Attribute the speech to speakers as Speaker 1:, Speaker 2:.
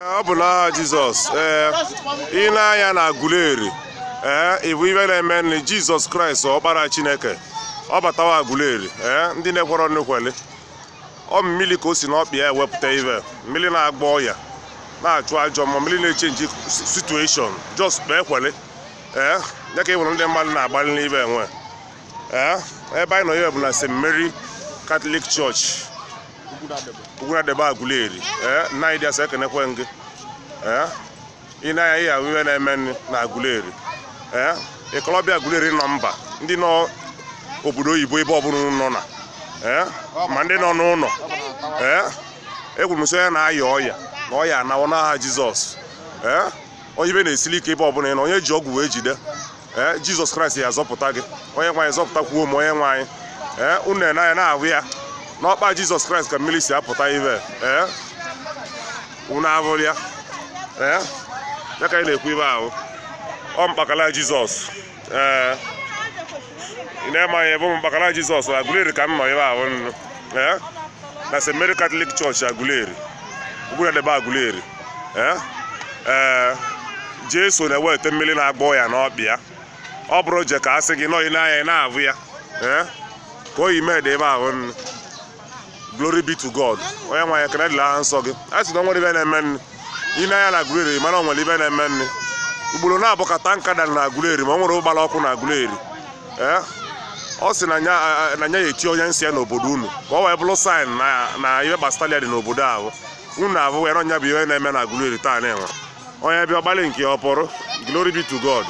Speaker 1: Ọ bụ n'aha Jizọs. Ee, ị na-anya na Aguleri, ee, ịbụ ibe na-eme nri Jizọs Kraịst, ọkpara Chineke, ọ batawa Aguleri. Ee, ndị na-ekwerọ nnukweli ọ mmiri ka o si n'ọkpị ya ewepụta ibe mmiri na-agba ọya, na-achụ ajọ mmụọ, mmiri na-echange situation. Just kpee ekweli. Ee, ya ka ị hụrụ ndị mmadụ na-agbalị n'ibe enwe. Ee, ebe anyị nọ ihe bụ na St. Mary Catholic Church, Ugwunadebe, Aguleri. Ee, nna anyị dị asọ, ekenekwe gị. Ee, ị na-anya ihe ahụ ihe na-eme na Aguleri. Ee, ịkọlọbịa Aguleri nọ mba, ndị nọ obodo oyibo, ebe ọbụla unu nọ na, ee, ma ndị nọ n'ụlọ, ee, ekwuru m sị onye na-aya ọya na ọya anawo n'aha Jizọs. Ee, onye ibe na-esili ike, ebe ọbụla ị nọ, onye ji ọgwụ wee jide, ee, Jizọs Kraịst ya azọpụta gị. Onye nwe anyị zọpụtakwuo m, onye nwe anyị. Ee, unu na-anya na-ahụ ya n'ọkpa Jizọs Kraịst ka mmiri si apụta ibe. Ee, unu ahụrụ ya. Ee, ya ka anyị na-ekwu ibe ahụ, ọ mkpakala Jizọs. Ee, ị na-eme anya ebe mkpakala Jizọs Aguleri ka m nọ ebe ahụ nnu. Ee, na St. Mary Catholic Church, Aguleri, Ugwunadebe, Aguleri. Ee, ee, Jesu na-eweta mmiri na-agba ya n'ọkpị ya. Ọ bụrụ je ka a sị gị nọghị n'anya, ị na-ahụ ya. Ee, ka o yi mee ebe ahụ nnu. Glory be to God. Onye nwe anyị, ekele dịla aha nsọ gị. A sị na o nwere ibe na-eme nni. Ị na-anya na Aguleri, mana o nwere ibe na-eme nni. Ugboro na-abụ ka tanker dara na Aguleri, ma o nwere ụgbala ọkụ na Aguleri. Ee, ọ sị na nya ya eti onye nsị ya n'obodo unu ka ọ wee bụrụ sign na ihe gbasara ya dị n'obodo ahụ unu abụ ya. Nya bụ ihe na-eme na Aguleri taa na-enwe onye bịa ọgbalị nke ọ pụrụ. Glory be to God.